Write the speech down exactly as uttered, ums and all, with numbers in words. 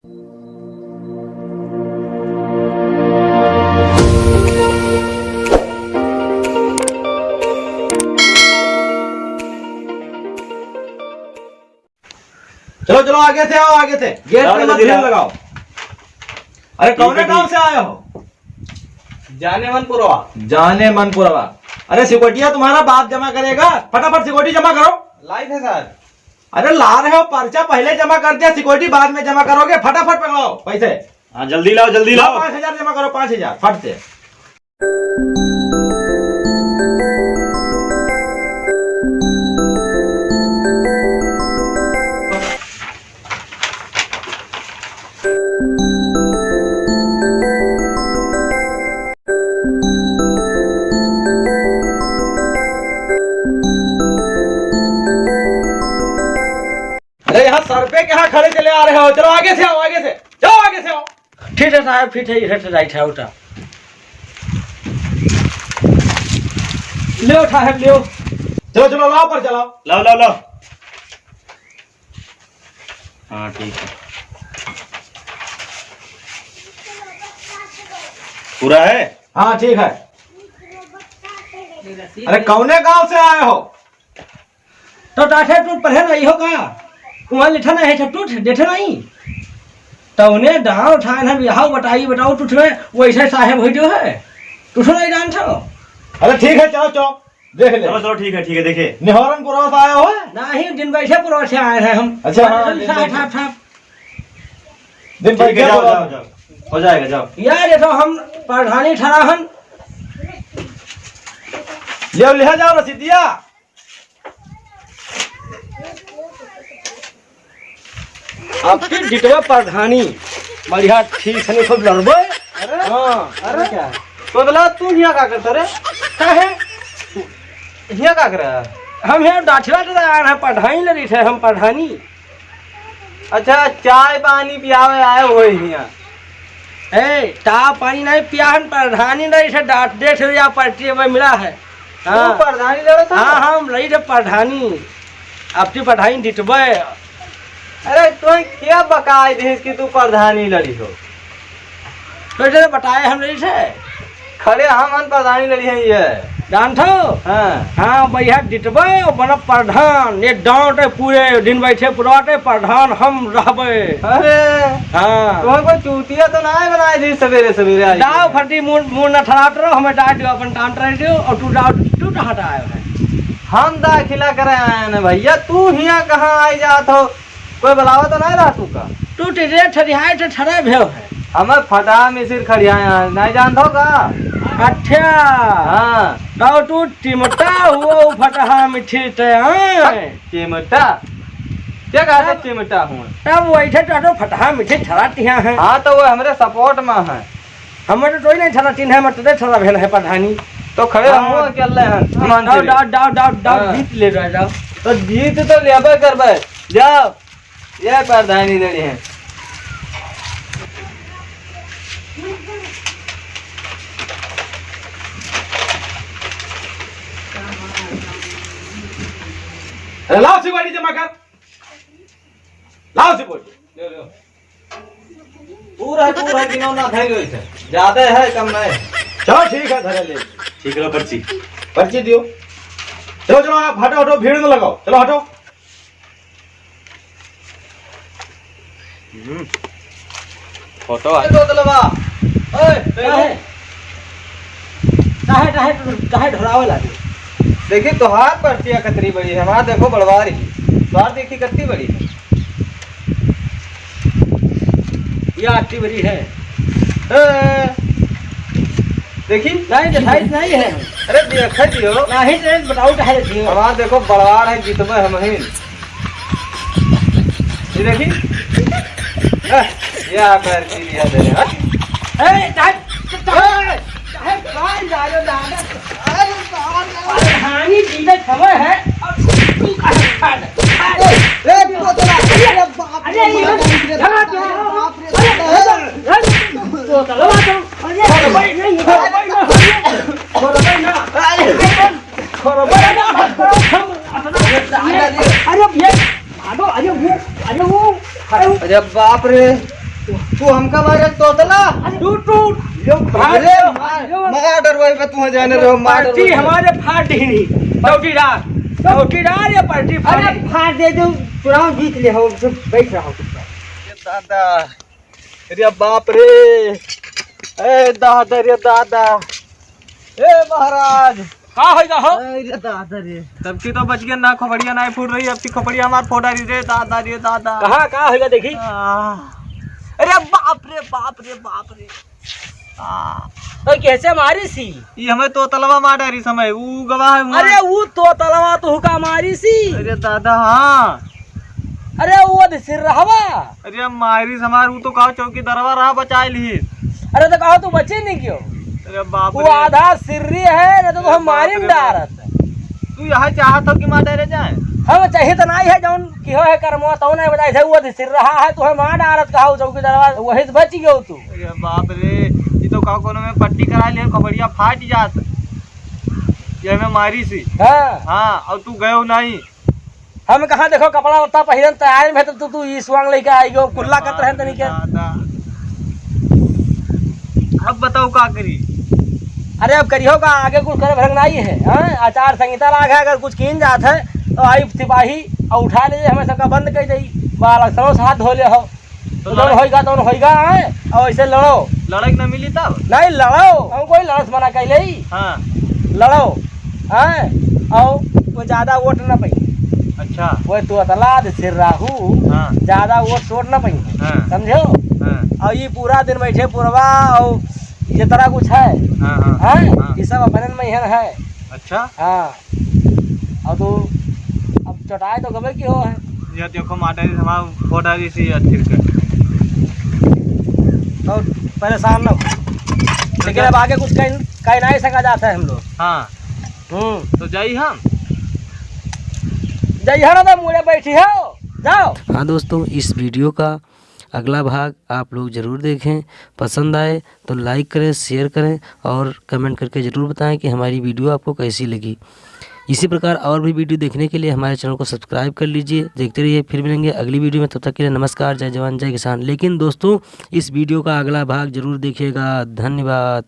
चलो, चलो, आगे से आओ, आगे से। गेट पे मत भीड़ लगाओ। अरे, कौने गांव से आए हो? जाने मनपुरवा। जाने मनपुरवा। अरे, सिक्योरिटिया तुम्हारा बाप जमा करेगा, फटाफट सिक्योरिटी जमा करो। लाइव है सर। अरे, ला रहे हो पर्चा, पहले जमा कर दिया, सिक्योरिटी बाद में जमा करोगे, फटाफट पकड़ाओ पैसे। हाँ, जल्दी लाओ, जल्दी लाओ, लाओ। पाँच हजार जमा करो, पाँच हजार, फट से। अरे, यहाँ सर पे कहाँ खड़े चले आ रहे हो? चलो, आगे से आओ, आगे से। जाओ, आगे से आओ। ठीक है साहब, ठीक है, इधर से राइट है उठा। ले उठा है, ले। चलो, चलो, लाओ पर चलाओ। लाओ, लाओ, लाओ। हाँ, ठीक है। पूरा है? हाँ, ठीक है। अरे, कौने गांव से आए हो? तो टाठे टूट पढ़े नहीं हो का? वहाँ लिठा नहीं है, टूट देठे नहीं। तो उन्हें डांव ठान है, बिहाव बताई, बताओ, टूट में वैसे साहेब हो जो है, टूट नहीं डांव ठो। अरे, ठीक है, चलो, चलो। देख ले। चलो, चलो, ठीक है, ठीक है, देखे। निहौरनपुरवा से आए हो? नहीं, दिन बैठे पुरवा से आए हैं हम। अच्छा, हाँ, दिन बैठे। ठाप, ठाप। दिन ठीक है, बैठे जाओ, पुरवा। जाओ, जाओ। हो जाएगा, जाओ। यार, ये तो हम प्रधानी ठहरा हन। ये लिहा जाओ रसीदिया। आपके डिटवा प्रधानी, बढ़िया ठीक से नहीं खूब लड़बे। अरे, हाँ। अरे क्या? तो बोला, तू हियाँ का करता रे? का है? हियाँ का करे? हम हियाँ डाठिला तो आए हैं, पढ़ाई ले रही थे हम, प्रधानी। अच्छा, चाय पानी पियावे आए हो हियाँ? ए, चाय पानी नहीं पिया, हम प्रधानी नहीं से डांट दे थे या पर्ची में मिला है। हाँ। तू प्रधानी लड़त हो? हाँ, हम लड़ी रे प्रधानी। अब तू प्रधानी डिटबे। अरे, तू क्या बकाय देस कि तू प्रधानी लड़ी हो? तो इधर बताए हम लड़ी से। खड़े हम अन प्रधानी लड़ी हैं ये। जानत हो? हाँ। हाँ, भैया डिटबे और बना प्रधान। ये डांटे पूरे दिन बैठे पुराटे प्रधान हम रहबे। अरे। हाँ। तुम्हें कोई चूतिया तो ना है बनाए दी सवेरे सवेरे आई। दाव फटी मुंह, मुंह न ठड़ात रहो, हमें डांट दियो, अपन टांट रह दियो और तू डांट, तू हटा आयो है। हम दाखिला करे आए हैं भैया, तू हियाँ कहाँ आई जात हो? कोई बुलावा तो नहीं रहा तू का? तू टिरे ठरियाए तो ठरा भेव है। हमें फटहा मिसिर खड़ियाए हैं, नहीं जानत हो का? अच्छा। हाँ। तो तू टिमटा हुआ फटहा मिठी ते, हाँ? चिमटा? क्या कहते तब चिमटा हुआ? तब वैसे तो, तो फटहा मिठी ठरा तिहा है। हाँ, तो वो हमरे सपोर्ट में है। हमर तो तोई नहीं ठरा तीन है, हमर तो दे ठरा भेल है प्रधानी। तो खड़े हाँ। हम अकेले हैं, मान डाव, से। डाव, डाव, डाव, डाव, हाँ। जीत ले रहा, डाव। तो जीत तो लेबे करबे। जाओ, ये प्रधानी देनी है। अरे लाओ सिक्योरिटी जमा कर, लाओ सिक्योरिटी। ले लो। पूरा है, पूरा है, गिनो ना, धैल होई थे। ज्यादा है, कम नहीं। चलो ठीक है, धरे ले। ठीक है, पर्ची। पर्ची दियो। चलो, चलो, आप हटो, हटो, भीड़ में लगाओ। चलो, हटो। हम्म। फोटो है। ए, बोतलवा। ओए, काहे? काहे, काहे, काहे ढोरावे लागे? देखी, तोहार पर्चिया कतरी बड़ी है, हमार देखो बड़वार ही। तोहार देखी कतरी बड़ी है। ये आटी बड़ी है। ए, देखी? नहीं, दिखाई नहीं है। अरे, देखा दियो। नहीं, तो बताओ, काहे दियो? हमार देखो बड़वार है, जीतबे हम ही। ये देखी? ए, ये आप यार की लिया दे, हाँ? ए, चाहे, चाहे, चाहे कौन डालो, डालो। अरे, कौन डालो? प्रधानी जी का समय है, अब तू कहाँ खा ले? ए, ए, बोतला, अरे बाप रे, अरे, ये बाप रे, धरा दो। बाप रे, अरे, बाप रे। अरे, बोतला दो। अरे, भाई, नहीं, भाई, ना। बोतला ना। अरे। अरे, ये, भागो, अरे, वो, अरे, वो, अरे, वो। अरे बाप रे, तू हमका मारे तोतला? अरे, टूट, टूट। यो, भाग, अरे, यो, मार, यो। मार डरवाई बे, तू जाने रहो, मार पार्टी डरवाई बे। हमारे फाट ही नहीं। चौकीदार, चौकीदार या पार्टी फाट अरे, ही। फाट दे दो, चुनाव जीत ले हो, चुप बैठ रहो चुपचाप। ये दादा, अरे बाप रे, ए दादा रे दादा, ए महाराज। का होइगा हो? अरे दादा रे। तब की तो बच गया ना, खोपड़िया ना फूट रही, अब की खोपड़िया हमार फोड़ रही रे दादा रे दादा। कहाँ, का होइगा देखी? आ, अरे बाप रे, बाप रे, बाप रे। आ, तो कैसे मारी सी? ये हमें तोतलवा मार डारी समय, ऊ गवाह है हुआ। अरे ऊ तोतलवा तो हुका मारी सी। अरे दादा, हाँ। अरे वो तो सिर रहवा। अरे मारी समार, ऊ तो कहो चौकीदारवा रहा बचाए लिए। अरे तो कहो तू बचे नहीं क्यों? अरे बाप वो रे। आधा सिर्री है ना तो अरे हम मारी बाप में रे बाप। डारत। तू यहाँ चाहत हो कि मार डारे जाए? हम चाहे तो नहीं है, जौन किहो है कर्मवा तौ नहीं बताए थे, वो तो सिर रहा है, तू है मार डारत कहो चौकीदारवा, वही से बच गयो तू। अरे बाप रे, ये तो का कोनो में पट्टी करा ले, खोपड़िया फाट जात। ये में मारी सी। हाँ। हाँ, और तू गयो नहीं। हम कहाँ देखो कपड़ा लत्ता पहिरन तैयार में, तो तू, तू ई स्वांग लेके आई गयो, कुल्ला करत रहन तनी के। दादा। अब बताओ का करी? अरे अब करियो का, आगे कुछ करे भरंग नहीं है, हाँ? आचार संहिता लाग है, अगर कुछ कीन जात है तो आई सिपाही और उठा ले, हमें सबका बंद कर दई, बालक सौ से हाथ धो ले हो। तो तो जौन लड़ाई होइगा, तौन होइगा, हैं? और ऐसे लड़ो। लड़ाई न मिली तब? नहीं, लड़ो। हम कोई लड़स मना कैले ही। हाँ। लड़ो, हैं? और वो ज्यादा वोट न पाई। अच्छा। वो तोतला दे सिर राहू, हाँ। ज्यादा वोट सोट न पाई। हाँ। समझो? हाँ। और ये पूरा दिन बैठे पुरवा और ये तरह कुछ है। हाँ, हाँ, हैं? हाँ। ये सब अपने में ही है। अच्छा। हाँ। और तू अब चटाए तो गबे की हो है। ये देखो माता जी हमारा फोड़ा जी से यार फिर कर। तो परेशान ना हो। लेकिन अब आगे कुछ कहीं, कहीं नहीं सका जाता है हम लोग। हाँ। हम्म। तो जाई हम? जाइए ना तो मुड़े बैठी हो, जाओ। हाँ दोस्तों, इस वीडियो का अगला भाग आप लोग ज़रूर देखें। पसंद आए तो लाइक करें, शेयर करें और कमेंट करके ज़रूर बताएं कि हमारी वीडियो आपको कैसी लगी। इसी प्रकार और भी वीडियो देखने के लिए हमारे चैनल को सब्सक्राइब कर लीजिए। देखते रहिए, फिर मिलेंगे अगली वीडियो में। तब तक के लिए नमस्कार, जय जवान, जय किसान। लेकिन दोस्तों, इस वीडियो का अगला भाग ज़रूर देखिएगा। धन्यवाद।